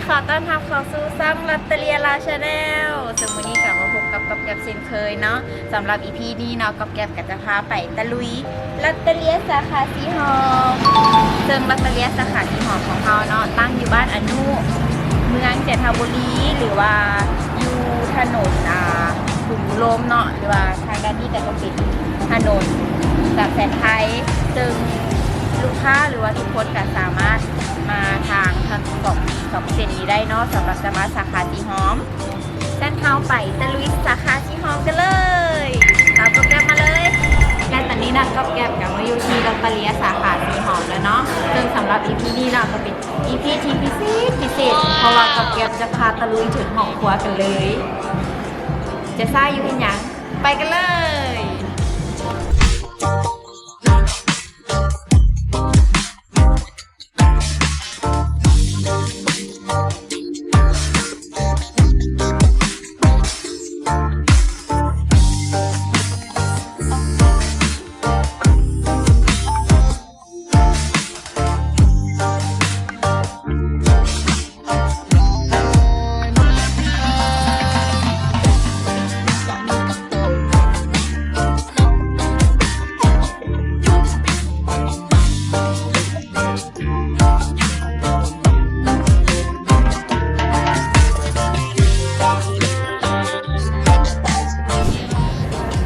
ຂໍຕ້ອນຮັບເຂົ້າສູ່ຊ່ອງ Loteria Lao Channel ເຊິ່ງມື້ນີ້ກໍມາພົບກັບກັອບແກັບເຊັ່ນເຄີຍເນາະ. ສຳລັບອີພີນີ້ເນາະ ກັອບແກັບກໍຈະພາໄປຕະລຸຍ Loteria ສາຂາສີຫອມ ເຊິ່ງ Loteria ສາຂາສີຫອມຂອງເຮົາເນາະ ຕັ້ງຢູ່ບ້ານອະນຸ ເມືອງຈັນທະບູລີ ຫຼືວ່າຢູ່ຖະໜົນ ອ່າ ຂຸມລົມເນາະ ຫຼືວ່າທາງດ້ານນີ້ກໍຈະເປັນຖະໜົນສາມແສນໄພ ເຊິ່ງລູກຄ້າ ຫຼືວ່າທຸກຄົນກໍສາມາດມາທາງສອງ ສອງເສັ້ນນີ້ໄດ້ເນາະ ສຳລັບຈະມາສາຂາສີຫອມ. ຊັ້ນເຮົາໄປຕະລຸຍສາຂາສີຫອມກັນເລີຍ ຕາມກັອບແກັບມາເລີຍ. ແລະຕອນນີ້ນະ ກັອບແກັບກໍມາຢູ່ທີ່ Loteria ສາຂາສີຫອມແລ້ວເນາະ ເຊິ່ງສຳລັບອີພີນີ້ເນາະ ກໍເປັນອີພີທີ່ພິເສດ ພິເສດ ເພາະວ່າກັອບແກັບຈະພາຕະລຸຍເຖິງຫ້ອງຄົວກັນເລີຍ. ຈະຊ້າຢູ່ເຮັດຫຍັງ? ໄປກັນເລີຍ.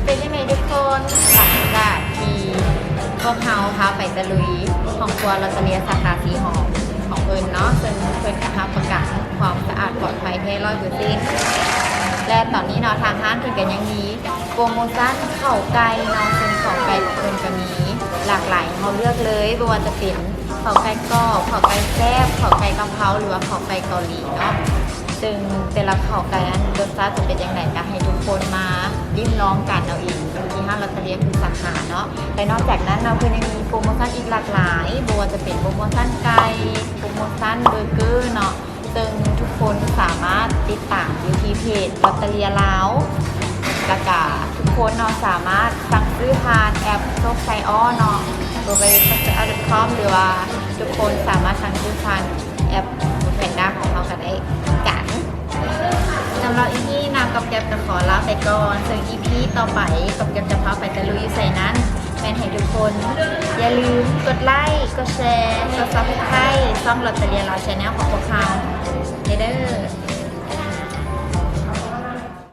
ເປັນຈັ່ງໃດທຸກຄົນ? ຫຼັງຈາກທີ່ພວກເຮົາພາໄປຕະລຸຍຫ້ອງຄົວ Loteria ສາຂາສີຫອມຂອງເພິ່ນເນາະ ເຊິ່ງເພິ່ນກໍຮັບປະກັນຄວາມສະອາດປອດໄພແທ້ຮ້ອຍເປີເຊັນ ແລະຕອນນີ້ເນາະ ທາງຮ້ານເພິ່ນກໍຍັງມີໂປຣໂມຊັນເຂົ້າໄກ່ເນາະ ເຊິ່ງເຂົ້າໄກ່ຂອງເພິ່ນກໍມີຫຼາກຫຼາຍໃຫ້ເຮົາເລືອກເລີຍ ບໍ່ວ່າຈະເປັນເຂົ້າໄກ່ກອບ, ເຂົ້າໄກ່ແຊບ, ເຂົ້າໄກ່ກະເພົາ ຫຼືວ່າເຂົ້າໄກ່ເກົາຫຼີເນາະ. ເຊິ່ງແຕ່ລະເຂົ້າໄກ່ນັ້ນ ລົດຊາດຈະເປັນຈັ່ງໃດ ກໍໃຫ້ທຸກຄົນມາລິມລອງກັນເອົາເອງ ຢູ່ທີ່ຮ້ານ Loteria ທຸກສາຂາເນາະ. ແລະນອກຈາກນັ້ນເນາະ ເພິ່ນຍັງມີໂປຣໂມຊັນອີກຫຼາກຫຼາຍ ບໍ່ວ່າຈະເປັນໂປຣໂມຊັນໄກ່, ໂປຣໂມຊັນເບີເກີເນາະ ເຊິ່ງທຸກຄົນສາມາດຕິດຕາມຢູ່ທີ່ເພຈ Loteria Lao ແລ້ວກະທຸກຄົນເນາະ ສາມາດສັ່ງຊື້ຜ່ານແອັບໂຊກໄຊອໍເນາະ www.shopsaior.com ຫຼືວ່າທຸກຄົນສາມາດສັ່ງຊື້ຜ່ານ ແອັບ Food Panda ຂອງເຮົາກໍໄດ້ຄືກັນ. ສຳລັບອີພີນີ້ນະ ກັອບແກັບກໍຂໍລາໄປກ່ອນ ເຊິ່ງອີພີຕໍ່ໄປກັອບແກັບຈະພາໄປຕະລຸຍຢູ່ໃສນັ້ນ ແມ່ນໃຫ້ທຸກຄົນຢ່າລືມກົດໄລ, ກົດແຊ, ກົດ Subscribe ຊ່ອງ Loteria Lao Channel ຂອງພວກເຮົາເດີ.